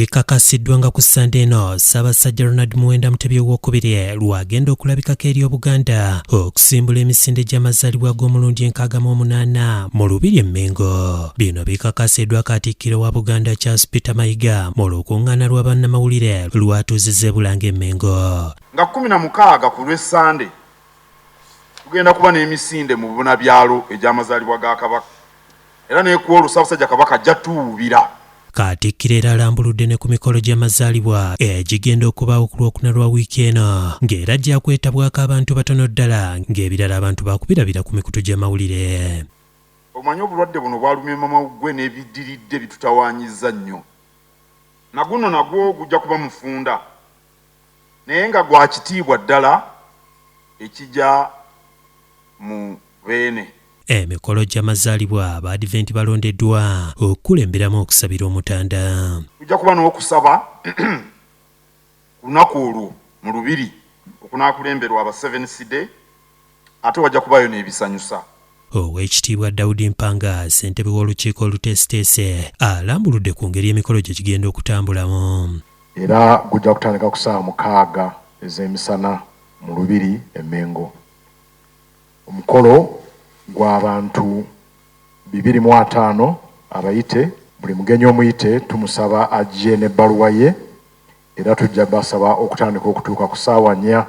Kikakasiddwa nga ku Ssande eno Ssaabasajja Ronald Muwenda Mutebi Owookubiri lw'agenda okulabikako eri Obuganda okusimbula emisinde gy'amazaalibwa g'omulundi 68 mu Lubiri e Mmengo. Bino bikakasiddwa Katikkiro wa Buganda Charles Peter Mayiga mu lukuŋŋaana lwa bannamawulire lw'atuuzizza e Bulange e Mmengo. Nga 16 ku lw'Essande tugenda kuba n'emisinde mu bunabyalo egy'amazaalibwa ga Kabaka, era n'ekwolwo Ssaabasajja Kabaka ajja tuwuubira. Katikkiro era alambuludde ne ku mikolo gy'amazaalibwa egigenda okubaawo ku Lwokuna lwa wiiki eno, ng'era gyakwetabwako abantu batono ddala, ng'ebirala abantu baakubirabira ku mikutu gy'amawulire. Omanyi obulwadde buno bwalumye mamawuggwe n'ebiddiridde bitutawaanyizza nnyo. Na guno nagwo gujja kuba mufunda, naye nga gwa kitiibwa ddala ekija mu Beene. Emikolo gy'amazaalibwa, Abaadiventi balondeddwa okukulemberamu okusabira Omutanda. Tujja kuba n'okusaba ku lunaku olwo mu Lubiri okunaakulemberwa aba Seventh Day, ate wajja kubaayo n'ebisanyusa. Oweekitiibwa Daudi Mpanga, ssentebe w'olukiiko oluteesiteese, alambuludde ku ngeri emikolo gye gigenda okutambulamu. Era gujja kutandika ku ssaawa 6 ez'emisana mu Lubiri e Mmengo. Omukolo gw'abantu 250 abayite. Buli mugenyi omuyite tumusaba ajje n'ebbaluwa ye, era tujja basaba okutandika okutuuka ku ssaawa 4,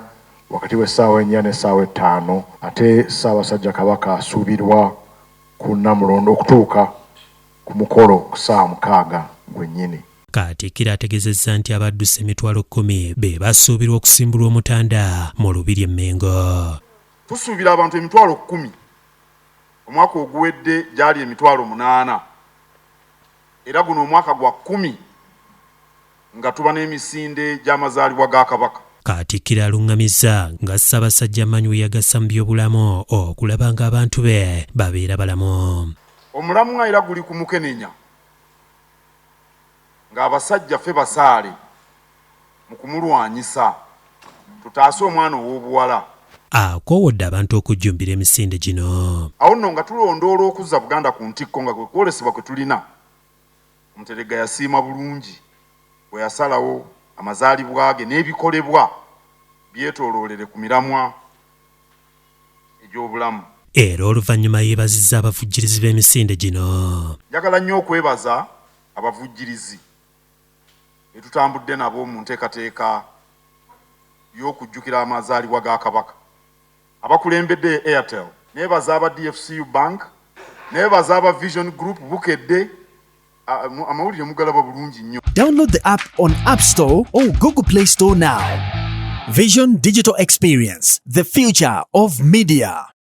wakati w'essaawa 4 n'essaawa 5. Ate Ssaabasajja Kabaka asuubirwa ku Nnamulondo okutuuka ku mukolo ku ssaawa 6 gwennyini. Katikkiro ategeezezza nti abadduse 100,000 be basuubirwa okusimbulwa Omutanda mu Lubiri e Mmengo. Tusuubira abantu 10,000. Omwaka oguwedde gyali 80,000, era guno omwaka gwa 10 nga tuba n'emisinde gy'amazaalibwa ga Kabaka. Katikkiro aluŋŋamizza nga Ssaabasajja amaanyi we yagassa mu byobulamu okulaba ng'abantu be babeera balamu. Omulamwa era guli ku mukenenya, ng'abasajja ffe basaale mu kumulwanyisa, tutaase omwana ow'obuwala. Akoowodde abantu okujjumbira emisinde gino. Awo nno nga tulondoola okuzza Buganda ku ntikko nga kwe kwolesebwa kwe tulina, Omuteregga yasiima bulungi bwe yasalawo amazaalibwa ge n'ebikolebwa byetooloolere ku miramwa egy'obulamu. Era oluvannyuma yeebazizza abavujjirizi b'emisinde gino. Njagala nnyo okwebaza abavujjirizi be tutambudde nabo mu nteekateeka y'okujjukira amazaalibwa ga Kabaka. Abakulembedde Airtel, neebaza aba DFCU Bank, neebaza aba Vision Group, Bukedde, amawulire mugalaba bulungi nnyo. Download the app on App Store or Google Play Store now. Vision Digital Experience, the future of media.